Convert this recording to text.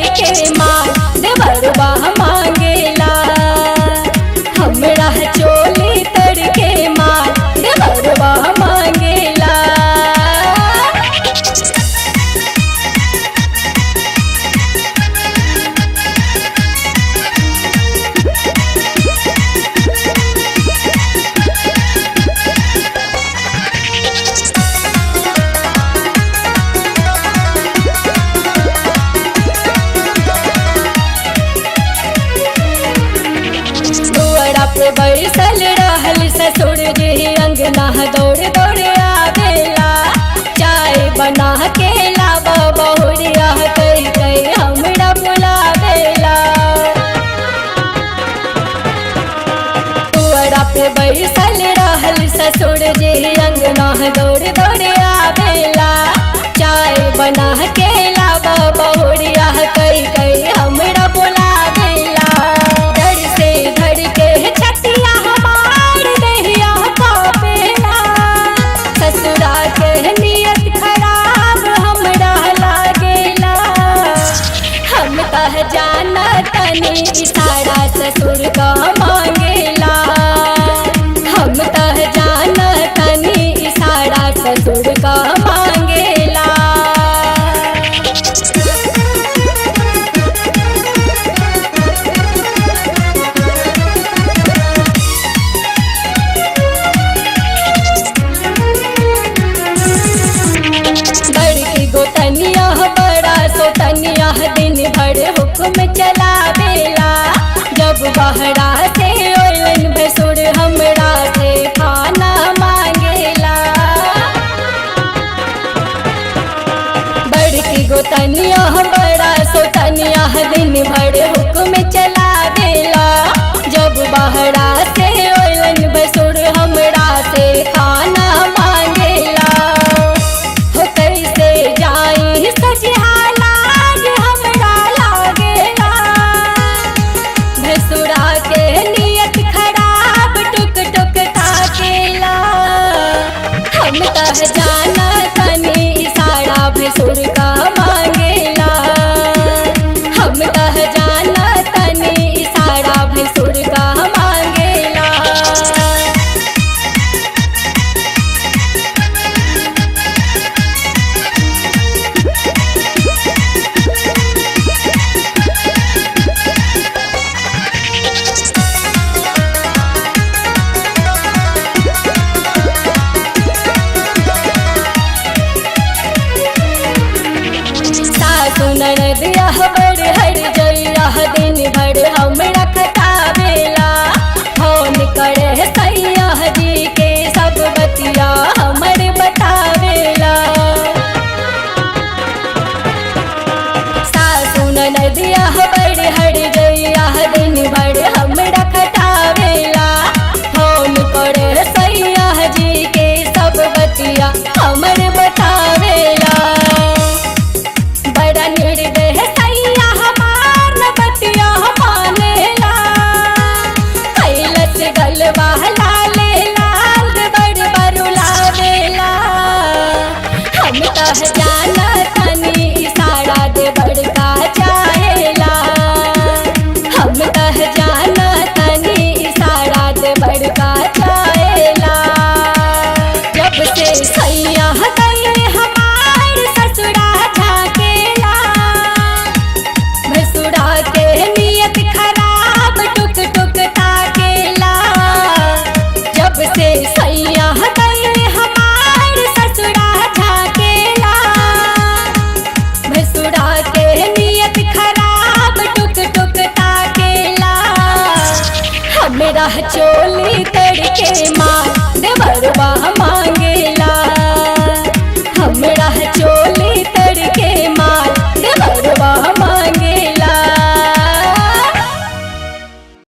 तड़के मार देवरबा मांगेला। हमरा चोली तड़के मार देवरबा मांगेला। दुआरा पे बैसल रहल ससुर जी अंगना दौड़ दौड़ आवेला। चाय बना के लावा बहुरिया कई कई हमरा बुलावेला। दुआरा पे बैसल रहल ससुर जी अंगना दौड़ दौड़ आवेला। चाय बना के लावा बहुरिया कई कई हमरा बुलावेला। डर से धड़ के छतिया हमार दहिया कापेला। ससुरा के नियत खराब हमरा लागेला। हम तह जाना तनी इशारा ससुर का मांगेला। हम तह जाना तनी इशारा ससुर का मांगेला। बड़की गोतनिया बड़ा सोतनिया दिन भर हुक्म चलावेला। जब बहरा से ओलन भसुर हमरा से खाना मांगेला। बड़की गोतनिया बड़ा सोतनिया दिन भर हुक्म चलावेला। जब बहरा से ओलन भसुर हमरा से खाना मांगेला। हो कैसे जाई सजहाला हमरा लागेला। भसुरा के नियत खराब टुक टुक ताकेला। हम तह जाना तनी इशारा भसुर का मांगेला। हम तह जाना तनी इशारा भसुर का मांगेला। सासु ननद यह बड़ हर जइया दिन भर हमरा खटावेला। फोन करे सैया जी के सब बतिया हमर बतावेला। सासु ननद यह बड़ हर जइया दिन भर हमरा खटावेला। फोन करे सैया जी के सब बतिया हमर बतावेला। बड़ा निर्दय सैया हमार न बतिया मानेला। कैलस गलवा लाले लाल बड़ बरुलावेला। हम तह जाना तनी इशारा दे बड़का चाहेला। हम तह जाना तनी इशारा दे बड़का चाहेला। जब से सैया गए हमार ससुरा झाकेला। भसुरा के नियत खराब टुक टुक ताकेला। जब से सैया गए हमार ससुरा झाकेला। भसुरा के नियत खराब टुक टुक ताकेला। हमरा चोली तड़के मार